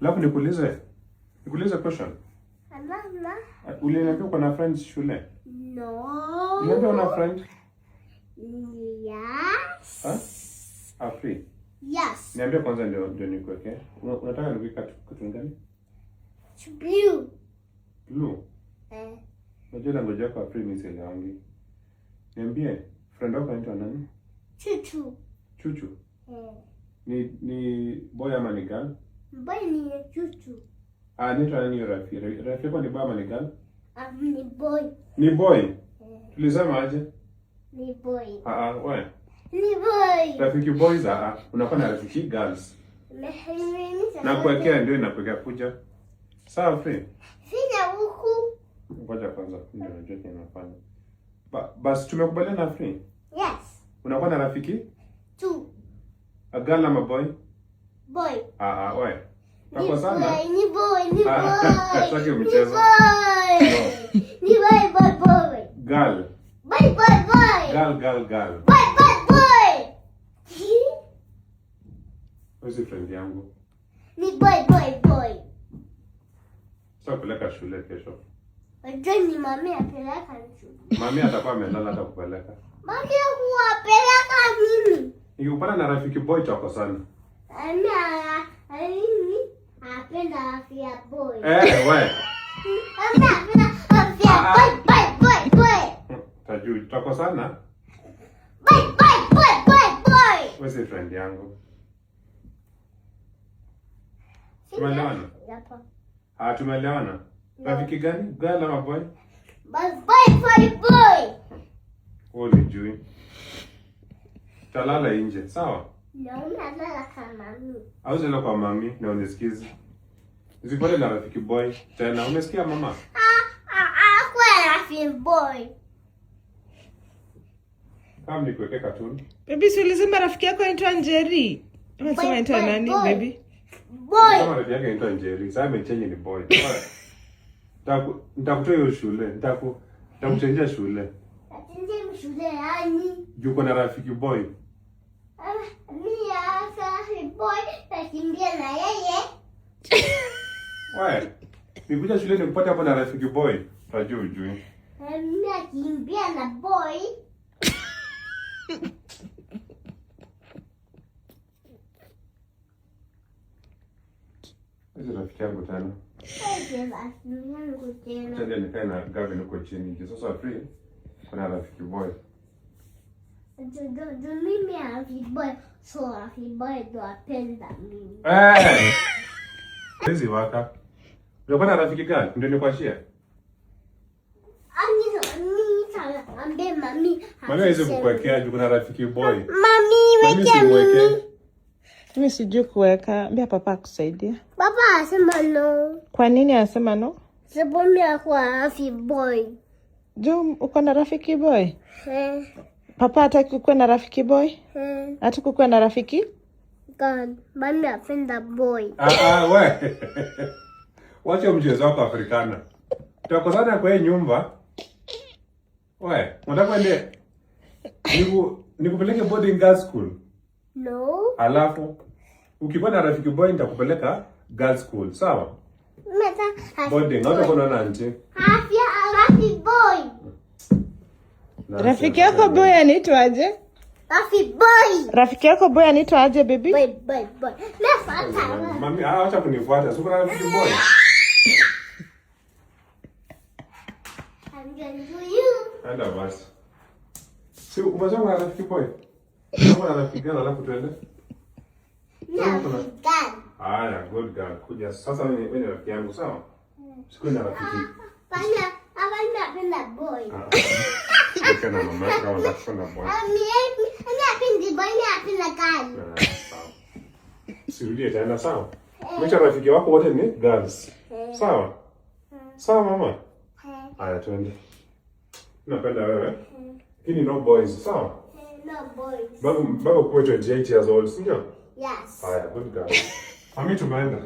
Alafu nikuulize. Nikuulize question. Mama. Uliniambia uko na friends shule? No. Uliniambia una friend? Yes. Ha? Afri. Yes. Niambie kwanza ndio nikuweke. Unataka nikuweke cartoon gani? It's blue. Blue. Eh, Unajua language yako Afri mimi sielewangi. Niambie, friend wako anaitwa nani? Chuchu. Chuchu. Eh. Ni boy ama ni girl? Boy ni chuchu. Ah, anaitwa nani hiyo rafiki? Rafiki yako ni boy ama ni girl? Ni boy. Ni boy. Eh, Tulisema aje? ni boy. Ah ah, we. Ni boy. Rafiki boys ah ah. Unakuwa na rafiki girls. Na kuwekea ndio inakuwekea kuja. Sawa Afri. Sina huku. Ngoja kwanza ndio najua chenye nafanya. Basi tumekubaliana Afri. Yes. Unakuwa na rafiki? Two. A girl ama boy? Boy. Ah ah, we. Ni Takosana. boy, ni boy, ni Ah, boy. sitaki Ni mchezo. boy. Ni boy, boy, boy. Girl. Boy, boy, boy. Girl, girl, girl. Boy, boy, boy. Wewe si friend yangu. Ni boy, boy, boy. Sasa kupeleka shule kesho. Unajua ni mami apeleka shule. Mami atakuwa amelala hata kupeleka. Mami huwapeleka mimi. Nikikupata na rafiki boy tutakosana. Mami mimi apenda afya boy. Eh, we. Mami apenda afya boy, boy, boy, boy. Tajui tutakosana. Boy, boy, boy, boy, boy. Wewe si friend yangu. Tumeelewana? Hapa. Ah, tumeelewana. No. Rafiki gani? Girl ama boy? Boy, boy, boy, boy. Wewe unijui. Talala nje, sawa? Naona lala kama mimi. Au zile kwa mami na unisikize. Usipate na rafiki boy tena. Umesikia mama? Ah, ah, ah, kwa rafiki boy. Kama nikuweke cartoon. Baby, si ulisema rafiki yako anaitwa Njeri? Ama sema anaitwa Boy, nani boy. baby? Boy. Kama rafiki yake anaitwa Njeri, sasa amechange ni boy. Nitakutoa hiyo shule, nitakuchangia shule. Atende shule yani. Juu uko na rafiki boy. Mimi rafiki boy nakimbia na yeye. Wewe, nikuja shule nikupate hapo na rafiki boy. Utajua ujui. Mimi nakimbia na boy. Hizi rafiki yangu tena. Sasa rafiki yangu tena. Acha nikae na Gavin huko chini. Juu sasa free kuna rafiki boy. Do mimi rafiki boy. So rafiki boy ndo apenda mimi. Eh. Hizi waka. Unakuwa na rafiki gani? Ndio nikuachie. Ani mimi ambie mami. Mami hawezi kukuwekea juu kuna rafiki boy. Mami Mami weke simweke. mimi. Mimi sijui kuweka. Ambia papa akusaidia. Baba asema no. Kwa nini anasema no? Sababu mimi akuwa rafiki boy. Juu uko na rafiki boy? Eh, Papa hataki kuwa na rafiki boy? eh. Hataki kuwa na rafiki? God, mami apenda boy. Ah ah, we. Wacha mchezo wako Afrikana. Tutakosana kwa hii nyumba. We, unataka ende nikupeleke boarding girls school. No. Alafu ukikuwa na rafiki boy nitakupeleka girls school, sawa? Mimi Boarding, hata kuna na auntie. Afya rafiki boy. Rafiki yako boy anaitwa aje? Rafiki boy. Rafiki yako boy anaitwa aje baby? Boy, boy, boy. Nafuata. Mami, ah, acha kunifuata. Si kuna rafiki boy. I'm going to you. Enda basi. Si umesema kuna rafiki boy? Kuna rafiki girl alafu tuende. Rafiki girl. Haya, good girl. Kuja sasa wewe ni rafiki yangu, sawa? Siku na rafiki. Hapana, hapana, napenda boy. Ah. na mama yako kama unataka boy. Mimi napenda boy, mimi napenda girl. Ah, sawa. Sirudie tena, sawa? Mwisho rafiki wako wote ni girls. Sawa? Sawa mama? Haya, twende. Napenda wewe. Lakini no boys, sawa? No boys. Babu, baba kuwa 28 years old, si ndio? Yes. Haya, good girl. Mami tumeenda.